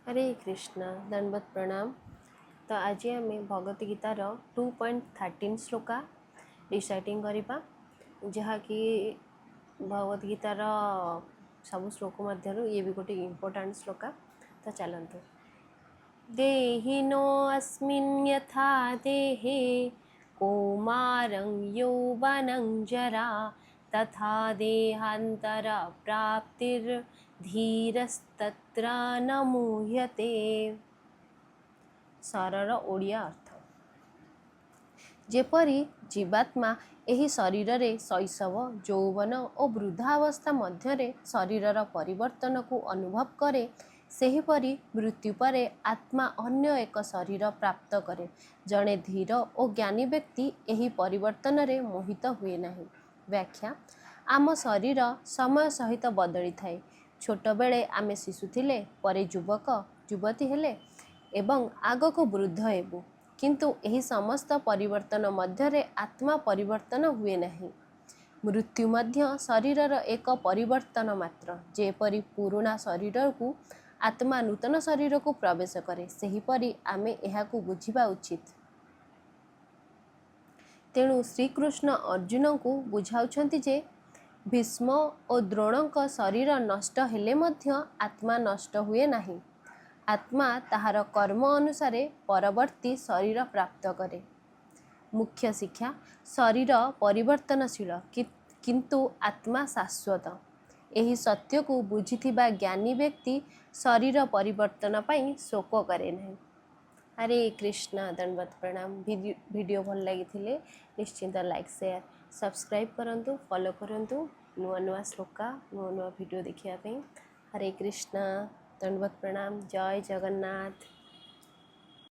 ହରେ କୃଷ୍ଣ, ଦଣ୍ଡବତ ପ୍ରଣାମ। ତ ଆଜି ଆମେ ଭଗବତ ଗୀତାର 2.13 ଶ୍ଲୋକା ରିସାଇଟିଂ କରିବା, ଯାହାକି ଭଗବତ ଗୀତାର ସବୁ ଶ୍ଲୋକ ମଧ୍ୟରୁ ଇଏ ବି ଗୋଟେ ଇମ୍ପୋର୍ଟାଣ୍ଟ ଶ୍ଲୋକା। ତ ଚାଲନ୍ତୁ। देहिनोऽस्मिन् यथा देहे कौमारं यौवनं जरा तथा देहान्तरप्राप्तिर्धीरस्तत्र न मुह्यते। ସରଳ ଓଡ଼ିଆ ଅର୍ଥ, ଯେପରି ଜୀବାତ୍ମା ଏହି ଶରୀରରେ ଶୈଶବ, ଯୌବନ ଓ ବୃଦ୍ଧାବସ୍ଥା ମଧ୍ୟରେ ଶରୀରର ପରିବର୍ତ୍ତନକୁ ଅନୁଭବ କରେ, ସେହିପରି ମୃତ୍ୟୁ ପରେ ଆତ୍ମା ଅନ୍ୟ ଏକ ଶରୀର ପ୍ରାପ୍ତ କରେ। ଜଣେ ଧୀର ଓ ଜ୍ଞାନୀ ବ୍ୟକ୍ତି ଏହି ପରିବର୍ତ୍ତନରେ ମୋହିତ ହୁଏ ନାହିଁ। ବ୍ୟାଖ୍ୟା: ଆମ ଶରୀର ସମୟ ସହିତ ବଦଳିଥାଏ। ଛୋଟବେଳେ ଆମେ ଶିଶୁ ଥିଲେ, ପରେ ଯୁବକ, ଯୁବତୀ ହେଲେ ଏବଂ ଆଗକୁ ବୃଦ୍ଧ ହେବୁ। କିନ୍ତୁ ଏହି ସମସ୍ତ ପରିବର୍ତ୍ତନ ମଧ୍ୟରେ ଆତ୍ମା ପରିବର୍ତ୍ତନ ହୁଏ ନାହିଁ। ମୃତ୍ୟୁ ମଧ୍ୟ ଶରୀରର ଏକ ପରିବର୍ତ୍ତନ ମାତ୍ର। ଯେପରି ପୁରୁଣା ଶରୀରରୁ ଆତ୍ମା ନୂତନ ଶରୀରକୁ ପ୍ରବେଶ କରେ, ସେହିପରି ଆମେ ଏହାକୁ ବୁଝିବା ଉଚିତ। ତେଣୁ ଶ୍ରୀକୃଷ୍ଣ ଅର୍ଜୁନଙ୍କୁ ବୁଝାଉଛନ୍ତି ଯେ ଭୀଷ୍ମ ଓ ଦ୍ରୋଣଙ୍କ ଶରୀର ନଷ୍ଟ ହେଲେ ମଧ୍ୟ ଆତ୍ମା ନଷ୍ଟ ହୁଏ ନାହିଁ। ଆତ୍ମା ତାହାର କର୍ମ ଅନୁସାରେ ପରବର୍ତ୍ତୀ ଶରୀର ପ୍ରାପ୍ତ କରେ। ମୁଖ୍ୟ ଶିକ୍ଷା: ଶରୀର ପରିବର୍ତ୍ତନଶୀଳ, କିନ୍ତୁ ଆତ୍ମା ଶାଶ୍ୱତ। ଏହି ସତ୍ୟକୁ ବୁଝିଥିବା ଜ୍ଞାନୀ ବ୍ୟକ୍ତି ଶରୀର ପରିବର୍ତ୍ତନ ପାଇଁ ଶୋକ କରେ ନାହିଁ। ହରେ କୃଷ୍ଣ, ଦଣ୍ଡବତ ପ୍ରଣାମ। ଭିଡ଼ିଓ ଭଲ ଲାଗିଥିଲେ ନିଶ୍ଚିନ୍ତ ଲାଇକ୍, ସେୟାର, ସବସ୍କ୍ରାଇବ୍ କରନ୍ତୁ, ଫଲୋ କରନ୍ତୁ ନୂଆ ନୂଆ ଶ୍ଲୋକା, ନୂଆ ନୂଆ ଭିଡ଼ିଓ ଦେଖିବା ପାଇଁ। ହରେ କୃଷ୍ଣ, ଦଣ୍ଡବତ ପ୍ରଣାମ, ଜୟ ଜଗନ୍ନାଥ।